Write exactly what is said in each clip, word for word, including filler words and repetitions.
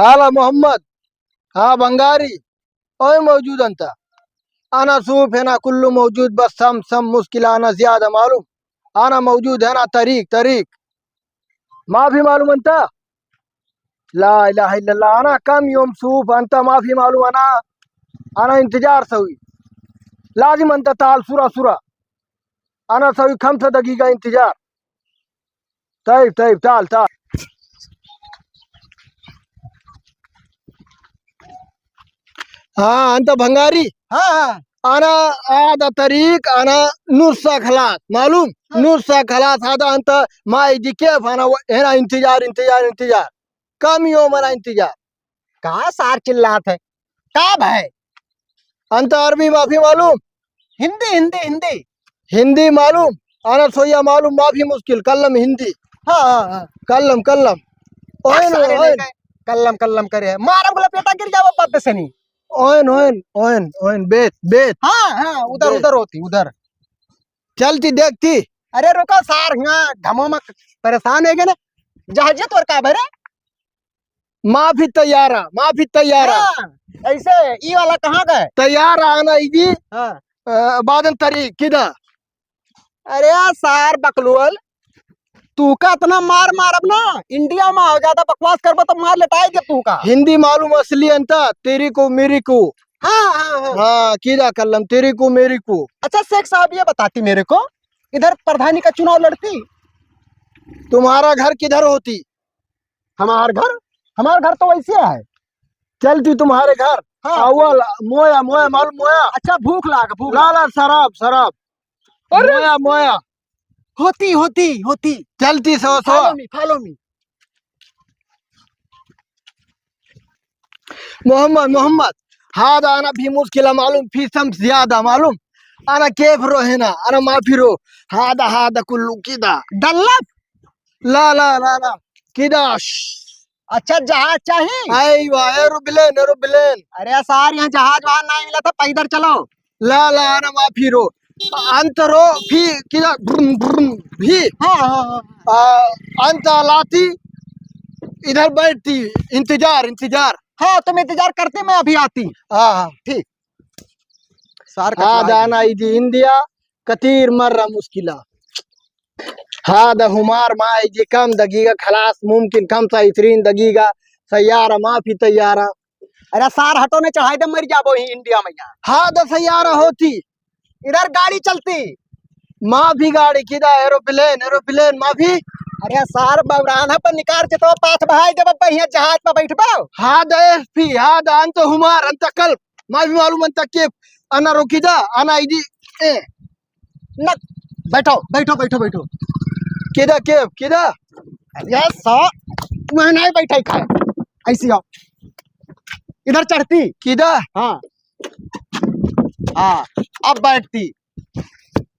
हाला मोहम्मद, हाँ बंगारी, ओए मौजूद अंता। अना सूफ है ना कुल्लू मौजूद, बस सम, सम मुश्किल अना ज्यादा मालूम। अना मौजूद है ना तरीक, तरीक। माफी मालूम अंता? ला इलाहा इल्लल्लाह। अना कम योम सूफ अंता माफी मालूम अना, अना इंतजार सवी। लाजिम अंता ताल सुरा सुरा। अना सवी खमसा दगीगा इंतजार। तैब, तैब, ताल, ताल। हाँ, अंता भंगारी। हाँ, हाँ। अना आदा तरीक, अना नुस्सा खलास, मालूम? हाँ। नुस्सा खलास, आदा अंता माई जी के फाना वो, है ना, इंतजार, इंतजार, इंतजार। कम योम अना इंतजार। का सार चिल्लात है? का भय? अंता अरबी माफी मालूम? हिंदी, हिंदी, हिंदी। हिंदी मालूम? अना सोया मालूम, माफी मुश्किल, कल्लम हिंदी। हाँ, हाँ, हाँ। कल्लम, कल्लम। ओए नो, सारे ओए। लेके कल्लम, कल्लम करे है। मारब गुला पेटा गिर जावा पद से नहीं। ओए नो, ओए, ओए, ओए, बेत, बेत। हाँ, हाँ, उधर, बेत। उधर होती, उधर। चलती देखती। अरे रुको सार, यहाँ घमो में परेशान है ना। जहाजियत और का भरे? माफी तैयारा, माफी तैयारा। हाँ, ऐसे ई वाला कहाँ गए? तैयारा आना इजी। हाँ। अ, बादन तरी किदा? अरे यार सार बकलोल, तू का इतना मार मारब ना, इंडिया में हो ज्यादा बकवास करबो तो मार लेटाई दे तू का। हिंदी मालूम असली अंता, तेरी को मेरी को। हाँ, हाँ, हाँ। हाँ, किदा कल्लम, तेरी को मेरी को। अच्छा शेख साहब, ये बताती मेरे को, इधर प्रधानी का चुनाव लड़ती? तुम्हारा घर किधर होती? हमार घर, हमार घर तो वैसे है। चलती तुम्हारे घर। हाँ। अव्वल मोया, मोया, मालूम मोया? अच्छा, भूख लाग, भूख ला, लाग। ला, शराब, शराब। अरे। मोया, मोया। होती, होती, होती। चलती सो, सो। Follow me, follow me। Mohammad, मोहम्मद, हादा अना भी मुश्किल मालूम, फीसम ज्यादा मालूम। अना केफ रो है ना, अना माफी रो। हादा, हादा कुल्लू किदा। डल्लफ? ला, ला, ला, ला। किदा? अच्छा, जहाज चाहिए? आई वाह, एरोप्लेन, एरोप्लेन। अरे सार, यहाँ जहाज वहाज नहीं मिला था, पैदल चलो। ला, ला, अना माफी रो। अंतरो फी किदा, ब्रुम, ब्रुम, भी। हाँ, हाँ, हाँ। आ, अंत लाती, इधर बैठती, इंतजार, इंतजार। हाँ, तुम इंतजार करते, मैं अभी आती। हाँ, हाँ। ठीक। सार हाँ, कटवा दाना दी। इदी इंडिया, कतीर मर्रा मुश्किला। हाँ, द हुमार माई जी कम दगीगा, खलास मुमकिन कम सा इतरीन दगीगा, सैयारा माफी तैयारा। अरे सार हटो ने चढ़ाई दे, मर जाबो ही इंडिया में यहाँ। हाँ, द सैयारा होती। इधर गाड़ी चलती। माफी गाड़ी किदा, एरोप्लेन, एरोप्लेन माफी। अरे सार बबरान है पर निकार के तो पाथ बहाई देबो, बढ़िया जहाज पर बैठबो। हाँ, द एफ पी, हाँ, द अंत हुमार, अंत कल। माफी मालूम अंत के, अना रोकी दा, अना इदी, ए। न, बैठो, बैठो, बैठो, बैठो। किदा के, किदा? अरे सो, मैं नहीं बैठे खाए। ऐसी आओ। इधर चढ़ती। किदा? हाँ। हाँ, अब बैठती।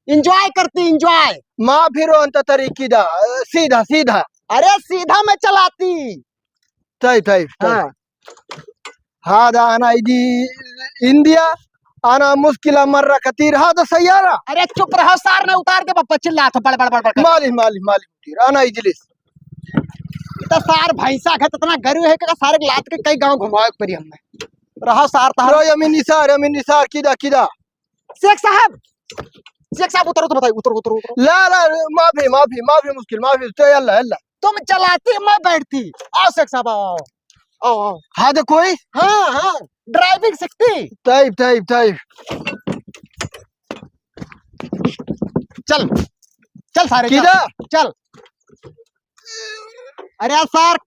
Enjoy करती, enjoy। माँ फिर अंत तरी किदा, सीधा, सीधा। अरे सीधा मैं चलाती। तय, तय, तय। हाँ। हाँ, दा आना इदी इंडिया, आना मुश्किल मर्रा कतीर, हाँ, दा सैयारा। अरे चुप रहो, सार ने उतार दे, बप्पा चिल्ला तो बड़, बड़, बड़, बड़ कर। मालिक, मालिक, मालिक, उठीर, आना इजलिस। तो सार भैंसा है, इतना गरु है कि सारे लात के कई गांव घुमावे के परी हमने। रहो सार, तार। रो, यमी निसार, यमी निसार, किदा, किदा। शेख साहब, शेख साहब, उतरो तो बताइए, उतरो, उतरो, उतरो। ला, ला, माफी, माफी, माफी मुश्किल, माफी, तो यल्ला, यल्ला। तुम चलाती, मैं बैठती। आओ शेख साहब, आओ, आओ। आओ, आओ। हाँ, तो कोई? हाँ, हाँ, driving सीखती। Lab, lab, lab. चल, चल सारे, चल। किदा? चल। अरे यार सार,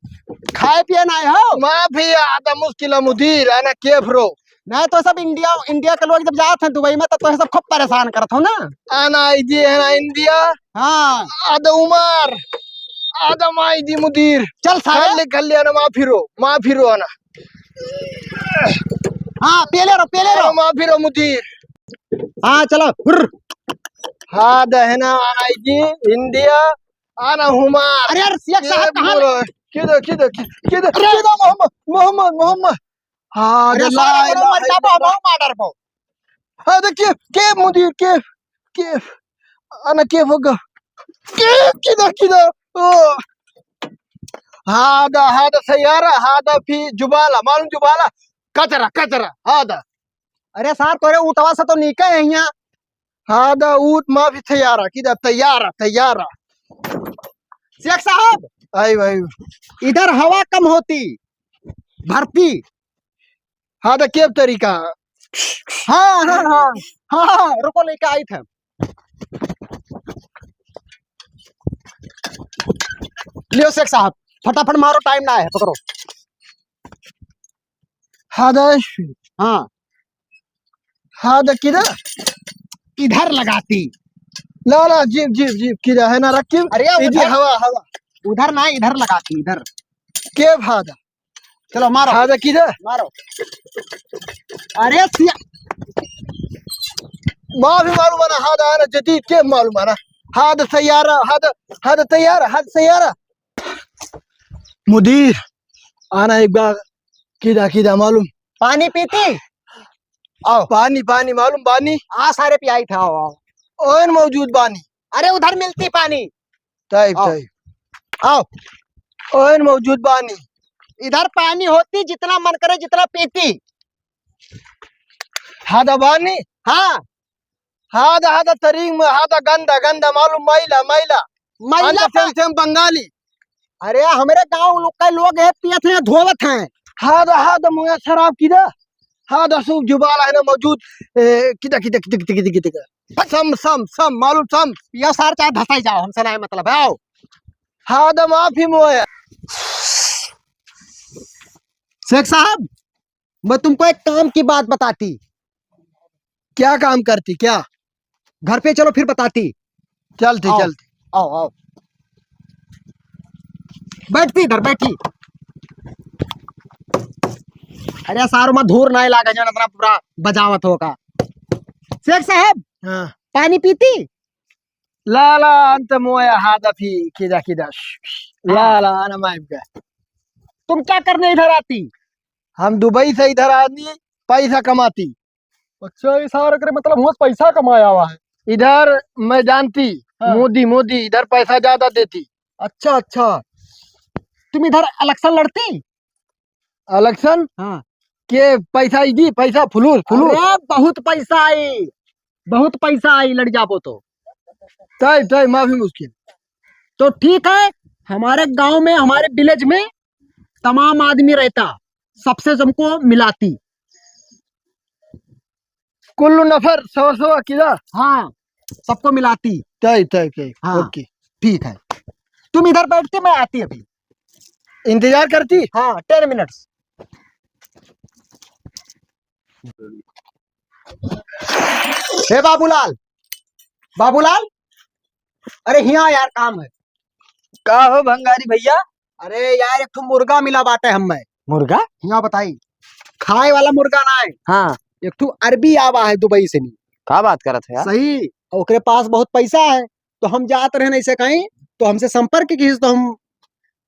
खाए पिए ना हो? माफी, आदा मुश्किल मुदीर, आना केफ रो। नहीं तो सब इंडिया, इंडिया के लोग जब जात हैं दुबई में, तो, तो सब खूब परेशान करत हो ना। आना आई जी है ना इंडिया। हाँ। आदा उमर, आदा माई जी मुदीर। चल सारे। खाली, खाली आना माफी रो, माफी रो आना। हाँ, पेले रो, पेले रो। आना माफी रो मुदीर। हाँ, चलो, हुर्र। हाँ, दहना आई जी, इंडिया, आना हुमा। अरे यार, शेख साहब, ये कहाँ बोलो, किधर, किधर, कि-, किधर, अरे! किधर मोहम्मद, मोहम्मद, मोहम्मद? हाँ, अरे, दे सारे ला, बोलो, ला, मर जा, ला। बहुत, बहुत मार डर बहुत। हाँ, दे केफ, केफ मुदीर, केफ, केफ। आना केफ होगा। केफ किधर, किधर? ओ। हादा, हादा सैयारा, हादा फी जुबाला, मालूम जुबाला? कचरा, कचरा, हादा। अरे सार, तोरे ऊँटवा से तो नीके है यहाँ। हादा ऊँट माँ भी तैयारा, किदा तैयारा, तैयारा। शेख साहब। आई भाई। इधर हवा कम होती, भरती। हादा के तरीका? हाँ, हाँ, हाँ। हाँ, हाँ, रुको, लेके आई थे। लियो शेख साहब, फटाफट मारो, टाइम ना है, पकड़ो। हादा। हाँ। हादा किधर? इधर लगाती। ला, ला, जीप, जीप, जीप, किधर है ना रखी? अरे, ये जी, उधर, हवा, हवा। उधर ना, इधर लगाती, इधर। के हादा? चलो, मारो। हादा किधर? मारो। अरे, सिया। माँ भी मालूम है ना, हादा आना जदीद के मालूम है ना। हादा सैयारा, हादा, हादा तैयारा, हादा सैयारा। मुदीर, आना एक बार, किदा, किदा मालूम? पानी पीती? आओ। पानी, पानी मालूम, पानी? आ, सारे पियाई था, आओ, आओ। ओन मौजूद पानी। अरे, उधर मिलती पानी। टाइप, आओ। टाइप। आओ। ओन मौजूद पानी। इधर पानी होती, जितना मन करे, जितना पीती। हादा पानी? हाँ। हादा, हादा तरीक में, हादा गंदा, गंदा, मालूम, मैला, मैला। मैला अंत पा- सेम, सेम बंगाली। अरे, हमरे गाँव लोग के लोग है, पियत हैं, धोवत हैं। हादा, हादा मुँह शराब किदा? हादा सूप जुबाला है ना मौजूद। ए, किदा, किदा, किदा, किदा, किदा, किदा। सम, सम, सम, मालूम सम। पियो सार, चाहे धसाई जाओ, हमसे ना मतलब है, आओ। हादा माफी मोया। शेख साहब, मैं तुमको एक काम की बात बताती। क्या काम करती, क्या? घर पे चलो, फिर बताती। चलती, आओ, चलती। आओ, आओ। बैठती इधर, बैठी। अरे सारो मा धूर नाई लागे, जन इतना पूरा बजावत होगा। शेख साहब, हाँ। पानी पीती? ला, ला, अंत मोया हादा फी, किदा, किदा। ला, हाँ। ला, आना माइब का। तुम क्या करने इधर आती? हम दुबई से इधर आनी, पैसा कमाती। अच्छा, ये सारा करे मतलब हुआ पैसा कमाया हुआ है। इधर मैं जानती, हाँ। मोदी, मोदी इधर पैसा ज्यादा देती। अच्छा, अच्छा। तुम इधर election लड़ती? Election? हाँ। के पैसा आई जी, पैसा फुलूस, फुलूस। अरे, बहुत पैसा आई, बहुत पैसा आई, लड़ जाबो तो। तय, तय, माफी मुश्किल। तो ठीक है, हमारे गांव में, हमारे village में तमाम आदमी रहता, सबसे तुमको मिलाती। कुल्लू नफर सौ सौ किला। हाँ, सबको मिलाती। तय, तय, तय। हाँ, OK। ठीक है, तुम इधर बैठते, मैं आती अभी। इंतजार करती? हाँ, ten minutes। हे बाबूलाल, बाबूलाल, अरे हिया यार, काम है। का हो भंगारी भैया? अरे यार, एक ठो मुर्गा मिला बाटे हम्मे। मुर्गा? हिया बताई, खाए वाला मुर्गा ना है। हाँ। एक ठो अरबी आवा है दुबई से नी। का बात करत है यार? सही, ओकरे पास बहुत पैसा है, तो हम जात रहे ऐसे कहीं, तो हमसे संपर्क किहिस, तो हम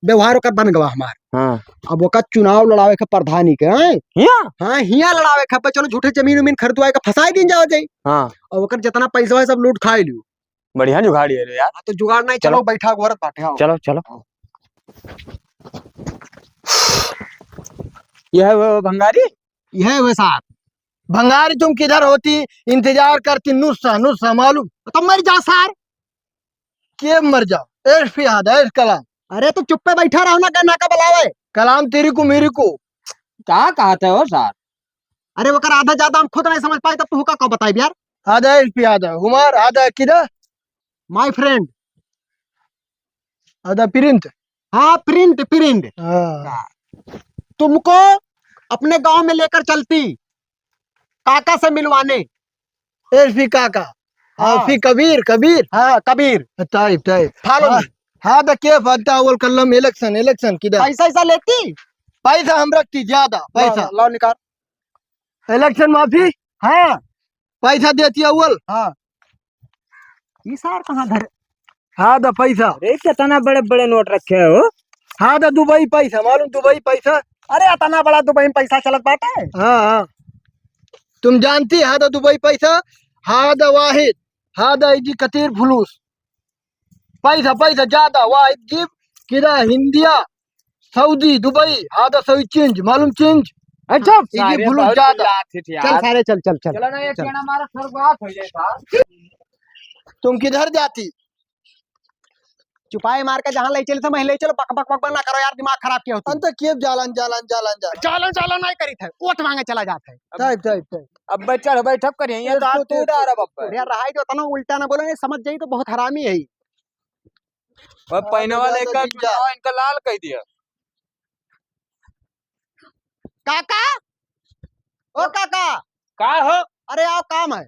व्यवहार ओकर बन गवा हमार। हाँ। अब ओकर चुनाव लड़ावे के प्रधानी के, हैं? हिया? हाँ, हिया लड़ावे के, अब चलो झूठे जमीन उमीन खरीदवाए के फंसाए दिन जाओ जाई। हाँ। और ओकर जितना पैसा है सब लूट खाए लियो। बढ़िया जुगाड़ है रे यार। हाँ, तो जुगाड़ नहीं, चलो। चलो बैठा गोरत बाटे, आओ। चलो, चलो। यह वो भंगारी? यह वो सार। भंगारी तुम किधर होती, इंतजार करती नुस्सा, नुस्सा मालूम। तो मर जा सार। के मर जाओ? एस पी हादा, एस कलाम। अरे तो चुप्पे बैठा रहो ना, गन्ना का बलावे। कलाम तेरी को मेरी को। का कहते हो सार? अरे ओकर आधा ज्यादा हम खुद नहीं समझ पाए, तब तू का, का बताई यार? हादा एस पी हादा, हुमार हादा किधर? My friend। हादा प्रिंट। हाँ, प्रिंट, प्रिंट। हाँ। तुमको अपने गांव में लेकर चलती, काका से मिलवाने। एस पी काका। हाँ। और फिर कबीर, कबीर। हाँ, कबीर। Type, type. Follow हाँ, me। हाँ, तो के फंता अव्वल कलम election, election किधर? पैसा, ऐसा लेती? पैसा हम रखती ज्यादा, लाओ, पैसा। लाओ, लाओ, निकाल। Election माफी? हाँ। पैसा देती अव्वल? हाँ। ई सार कहाँ धरे? हाँ, द पैसा। अरे, कितना बड़े बड़े नोट रखे हो। हाँ, द दुबई पैसा, मालूम दुबई पैसा? अरे, इतना बड़ा दुबई में पैसा चलत बाटे। हाँ, हाँ। तुम जानती, हाँ, द दुबई पैसा? हाँ, द वाहिद, हाँ, द इजी कतीर फुलूस। पैसा, पैसा ज्यादा, वाहिद जीप, किदा हिंदिया, सऊदी, दुबई, हाँ तो सऊदी चेंज, मालूम चेंज? ए, चुप, इनकी सारे भूलू बहुत ज्यादा। चिल्लात थे यार। चल सारे, चल, चल, चल, चलो ना, ये चल। चेना मारा, स्वर्गवास हो जाए साहब। तुम किधर जाती? चुपाई मार के जहाँ ले चले थे, वहीं ले चलो, बक, बक, बक, बक ना करो यार, दिमाग खराब किया हो तुम। अंत केब जालन, जालन, जालन, जालन। जालन, जालन नहीं करी थे, वोट मांगे चला जात है। Type, type, type. अब चढ़ बैठक करिए, ये इसको दांत तू तो डार अब। अरे यार, रहाई जो तना उल्टा ना बोलो, ये समझ जाई तो बहुत हरामी है। और पहने वाले का चुनाव इनका लाल कह दिया। काका, ओ काका। का हो? अरे आओ, काम है,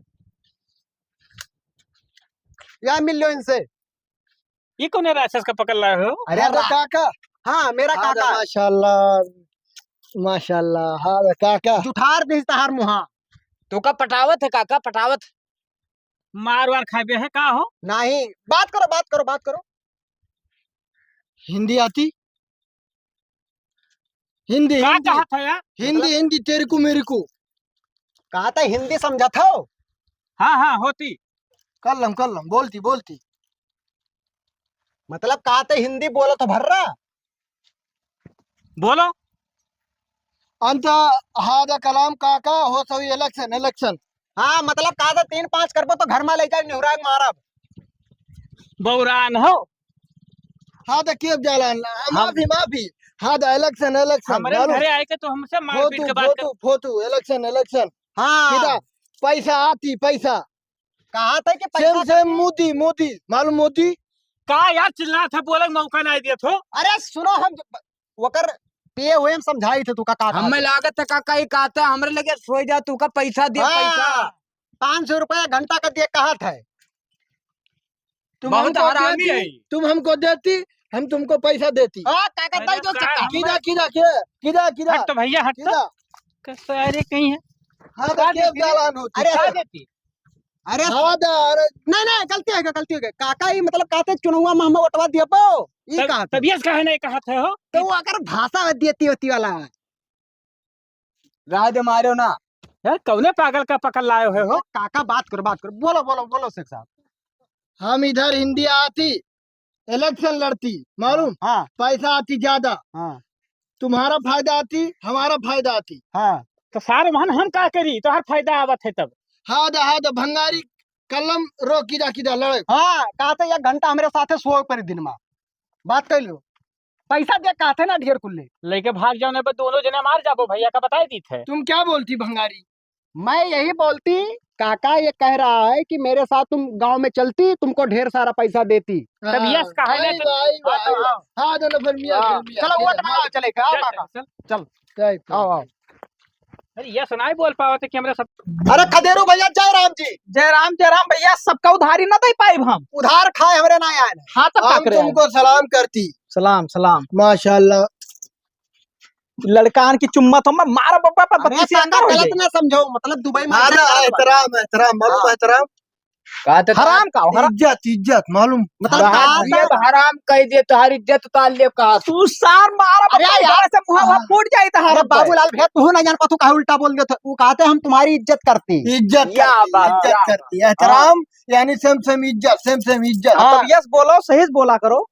यहाँ मिल लो इनसे। ये कौन है राक्षस का पकड़ लाए हो? अरे हाँ, तो रा-, काका। हाँ, मेरा हाँ, काका। माशाल्लाह, माशाल्लाह। हाँ, काका। जुठार दिस तहार मुहा। तू का पटावत है काका, पटावत? मार वार खाबे है का हो? नहीं, बात करो, बात करो, बात करो। हिंदी आती? हिंदी, का हिंदी। कहा था यार? हिंदी, मतलब हिंदी, तेरे को मेरे को। कहा था हिंदी समझा था? हाँ, हाँ, होती। कल्लम, कल्लम, बोलती, बोलती। मतलब कहा था हिंदी बोलो तो भर रहा? बोलो। अंत हादा कलाम काका हो सभी election, election। हाँ, मतलब कहा था तीन पाँच करबो तो घर में ले जाए निहुराए मारब। बौरान हो। हाँ, तो केब जालन, हम हम माफी, माफी। हाँ, तो election, election, हमरे मालूम? घरे आए के तो हमसे मारपीट फोतू, के बात कर। फोतू, फोतू, election, election। हाँ। किदा? पैसा आती, पैसा। कहा था कि पैसा सेम, सेम, मोदी, मोदी, मालूम मोदी? का यार चिल्लात है, बोले मौका नहीं दिया थो। अरे सुनो, हम ओकर पिए हुए हम समझाई थे, तू का, का हमें लागत है काका, ये कहता है, हमरे लगे सोई जा, तू का पैसा दे, हाँ, पैसा। पाँच सौ रुपया घंटा का दे कहत है। तुम बहुत हमको हरामी देती, है। तुम हमको देती, हम तुमको पैसा देती। हाँ, काका, अरे दई दो का चक्का। हमें किदा, किदा, के? किदा, किदा? हट तो भैया, हट तो। किदा? क-, सारे कहीं है। हाँ, तो का के देती रे? जालान होती? अरे, का देती? अरे, हाँ, दा, अरे। नहीं, नहीं, गलती हो गई, गलती हो गई। काका, ये मतलब, कहते चुनावा में हमें वोटवा दिया पाओ? ये तब, कहा था। तबियत काहे नहीं कहत है हो? तो वो अगर भाषा देती होती वाला। राह दे मारो ना। यार, कौने पागल का पकड़ लाए हुए हो? काका, बात करो, बात करो। बोलो, बोलो, बोलो, शेख साहब। हम इधर हिंदी आती, election लड़ती, मालूम? हाँ। पैसा आती ज्यादा। हाँ। तुम्हारा फायदा आती, हमारा फायदा आती। हाँ। तो सारे वहन हम का करी, तोहार फायदा आवत है तब। हाँ दा, हाँ दा, भंगारी कलम रो, किदा, किदा लड़े। हाँ, कहते एक घंटा हमरे साथे सोए परी दिन में। बात कर लो। पैसा दे कहते ना ढेर कुल्ले। लेके भाग जाओ, नहीं तो दोनों जने मार जाबो भैया का, बताई दी थे। तुम क्या बोलती भंगारी? मैं यही बोलती, काका ये कह रहा है कि मेरे साथ तुम गांव में चलती, तुमको ढेर सारा पैसा देती। तब हाँ, यस कहा है ना आई तो वाह, आई वाह, हाँ, आई तो वाह। आओ। हाँ, दोनों फिर मियाँ, हाँ। फिर मियाँ, चलो, फिर वोट मियाँ। मांगो, चले, आओ चल, काका। चल, चल। चल। आओ, आओ। अरे, यस नहीं बोल पावत है कि हमरे सब अरे, खदेरू भैया, जय राम जी। जय राम, जय राम भैया, सबका उधारी ना दे पाइब हम। उधार खाए हमरे ना आए ना। हाँ, तब का हम करे तुमको आए? सलाम करती। सलाम, सलाम। माशाल्लाह। लड़कान की चुम्मा तो मैं मारा बब्बा पर अरे बत्तीस काका, अंदर हो गलत जाए। ना समझो, मतलब दुबई में हाँ, इज्जत ना, करत बा। एहतराम, एहतराम, मालूम हाँ। एहतराम? का तो हराम का हो, हराम? इज्जत, इज्जत, मालूम? मतलब हराम का ये तो हराम कह दिए, तोहार इज्जत उतार ले का? तू सार मारा अरे बब्बा, यार। इधर से मुंह वहाँ हाँ। फूट जाए तोहार अरे बब्बा। बाबूलाल भैया, तू ना जान पा, तू काहे उल्टा बोल देत हो? वो कहते हम तुम्हारी इज्जत करती। इज्जत या करती, बात, इज्जत या करती। बात। एहतराम, हाँ। यानी same, same इज्जत, same, same इज्जत। हाँ, हाँ। तब यस बोलो, सही से बोला करो।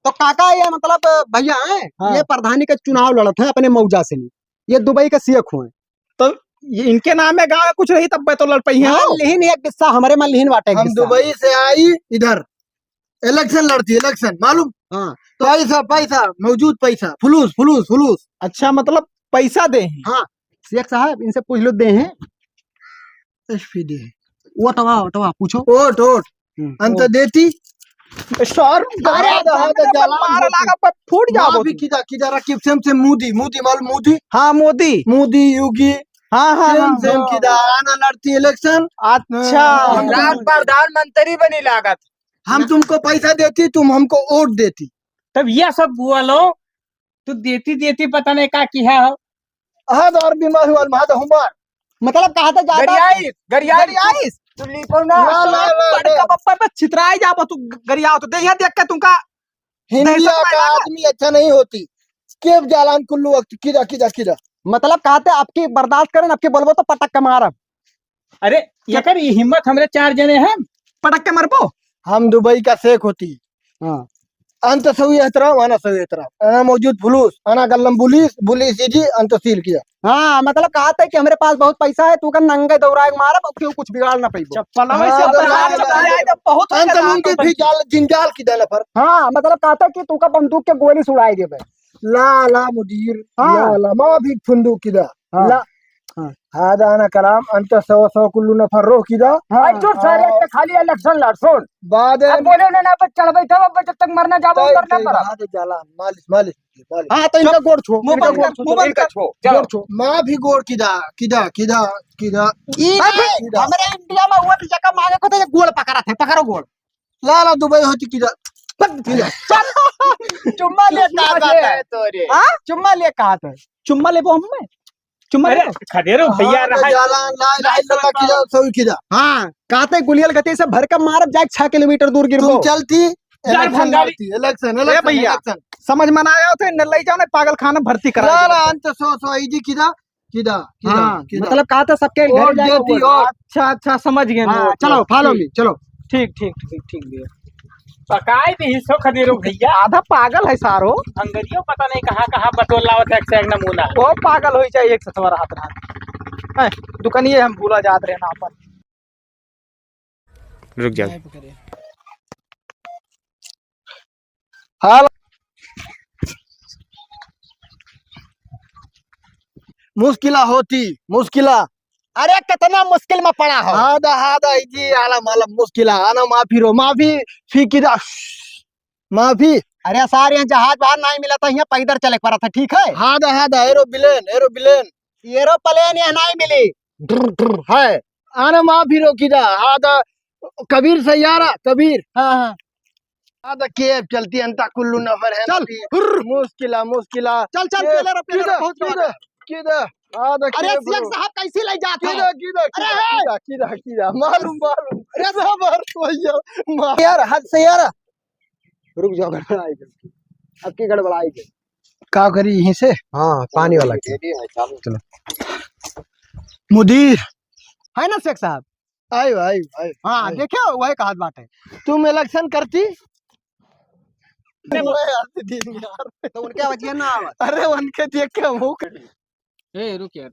तो काका ये मतलब भैया हैं, हाँ। ये प्रधानी का चुनाव लड़त है अपने मौजा से नहीं, ये दुबई का शेख हुए। तो ये इनके नाम में गाँव में कुछ रही तब तो लड़ पई हैं हाँ, हो। लेकिन एक किस्सा हमारे में लेकिन बाटे एक हम किस्सा। दुबई से आई इधर, election लड़ती, election, मालूम? हाँ। तो पैसा, पैसा, मौजूद पैसा, फुलूस, फुलूस, फुलूस। अच्छा, मतलब पैसा दे हैं? हाँ, शेख साहब, इनसे पूछ लो, दे हैं? एसपी दे हैं। वोटवा, वोटवा, पूछो। Vote, vote. हम्म, अंत वोट। देती? सर, अरे, हाँ, हाँ, हाँ, जलान मारा होती। लागा पर फूट जाओ माँ भी होती। किदा, किदा रखी, same, same मोदी, मोदी मालूम मोदी? हाँ, मोदी। मोदी, योगी। हाँ, हाँ, same, हाँ, same हाँ। किदा, आना लड़ती election। अच्छा। हाँ। हम प्रधानमंत्री बनी लागत। हम तुमको पैसा देती, तुम हमको वोट देती। तब ये सब बोलो, तू देती देती पता नहीं का किया हो। हाँ, तो और बीमार हुआ, हाँ, तो हमार। मतलब कहा था ज्यादा गरियाइस, गरियाइस। गरियाइस। तू लिखो ना। ला, ला, ला, पटका ला। पप्पा पे छितराई जाबो तू गरियाओ तो। देखिए, देख के तुमका हिंदिया दहशत का फैला। आदमी अच्छा नहीं होती। केब जालान कुल्लू वक्त किदा, किदा, किदा। मतलब कहा थे, आपकी बर्दाश्त करें, आपकी बोलबो तो पटक के मारब। अरे, एकर ई हिम्मत हमरे चार जने हैं, पटक के मरबो। हम दुबई का शेख होती। हाँ। अंत सवी एहतराम, आना सवी एहतराम। आना मौजूद फुलूस, आना गल्लम बुलीस, बुलीस जी, अंत सील किया। हाँ, मतलब कहत है कि हमरे पास बहुत पैसा है, तू का नंगे दौड़ाए मारब, अब क्यों कुछ बिगाड़ ना पइबो। चप्पल हाँ, वैसे तो अपना हाँ, हाथ में हाँ, आए तो बहुत अंत अंदर लूंगी हाथ भी जाल, जिंजाल की दाना पर। हाँ, मतलब कहत है कि तू का बंदूक के गोली से उड़ाए देबे। ला, ला मुदीर, हाँ। ला, ला, मा भी फुंदू किदा। हाँ। ला। हाँ। हादा आना कलाम, अंत सौ, सौ कुल्लू नफर रोह किदा। हाँ। अरे चुप सारे, हाँ। अंत खाली election लड़, सुन। बाद अब में बोले ना, ना, अब चढ़ बैठा, अब जब तक मरना जाबो, तय, मरना तय, पड़ा। हादा जाला, मालिश, मालिश, मालिश। हाँ, तो इनका चुप। गोड़ छो, मुंह इनका बंद गोड़ कर, छो, मुंह बंद कर। गोड़ छो। मा भी गोड़ किदा, किदा, किदा, किदा। ई अबे नहीं, किदा। हमरे इंडिया में वोट जका मांगे को तो ये गोड़ पकड़ा थे, पकड़ो गोड़। ला, ला, दुबई होती किदा। बंद किदा। चुम्मा ले कहा जाता है तोरे। हाँ? चुम्मा ले कहा था। चुम्मा लेबो हम में? चुम्मा अरे, लेबो? खदेरो भैया, हाँ, रहा है। जाला, ला, ला, ला, ला, किदा, सही किदा। हाँ, कहते गुलियल गति से भर के मारब, जाए छह किलोमीटर दूर गिरबो। तुम चलती, यार, election भंडारी। लड़ती, election, ए election, भैया, election। समझ में ना आया तो इन्हें ले जाओ ना, पागल खाना भर्ती करा ला, दो। ला, अंत सौ, सौ, ई जी किदा, किदा, किदा, हाँ, किदा। मतलब कहा था सबके घर वोट जाके देती वोट। और अच्छा, अच्छा, समझ गए हाँ, वोट, चलो, वोट, follow ठीक। Me, चलो। ठीक, ठीक, ठीक, ठीक भैया। पकाए भी हिस्सो खदेरो भैया। आधा पागल है सारो। अंगरियो पता नहीं कहाँ, कहाँ बटोर लावत है, एक से एक नमूना। वो पागल होई चाहे एक सतवा रहत रहा। हैं, दुकानिये हम भूला जात रहे ना अपन। रुक जा। हाल मुश्किला होती, मुश्किला। अरे, कितना मुश्किल में पड़ा हो। हादा, हादा, ई जी, आलम, आलम, मुश्किला। आना माफी रो, माफी, फी किदा, माफी। अरे सार, यहाँ जहाज वहाज नहीं मिला था, यहाँ पैदल चले के पड़ा था, ठीक है? हादा, हादा, aeroplane, aeroplane। Aeroplane यहाँ नहीं मिली। है। आना माफी रो किदा, हादा, कबीर सैयारा, कबीर। हाँ, हाँ। हादा के चलती अंता कुल्लू नफर है चल। ना भी। हुर्र। मुश्किला, मुश्किला। चल, चल, ये, पहले रो, पहले रो, किदा, पहुंच रहा किदा, है। किदा, हादा अरे के शेख bro। साहब, कैसी ले जाता किदा, है? किदा, अरे, किदा, हे। किदा, किदा, किदा, मालूम, मालूम। अरे, सब हर भैया, मार। यार, हद से यार। रुक जाओ, गड़बड़ाई गई। अब की गड़बड़ाई गई। का करी यहीं से? हाँ, पानी वाला के। चलो। मुदीर। है ना शेख साहब? आयो, आयो, आयो, हाँ, आयो। देखियो, वही कहत बाटे। तुम election करती? अरे, वो यार, दीदी यार। तो उनके आवाज ये ना आवा। अरे, उनके देख के हम हो ए, रुक यार।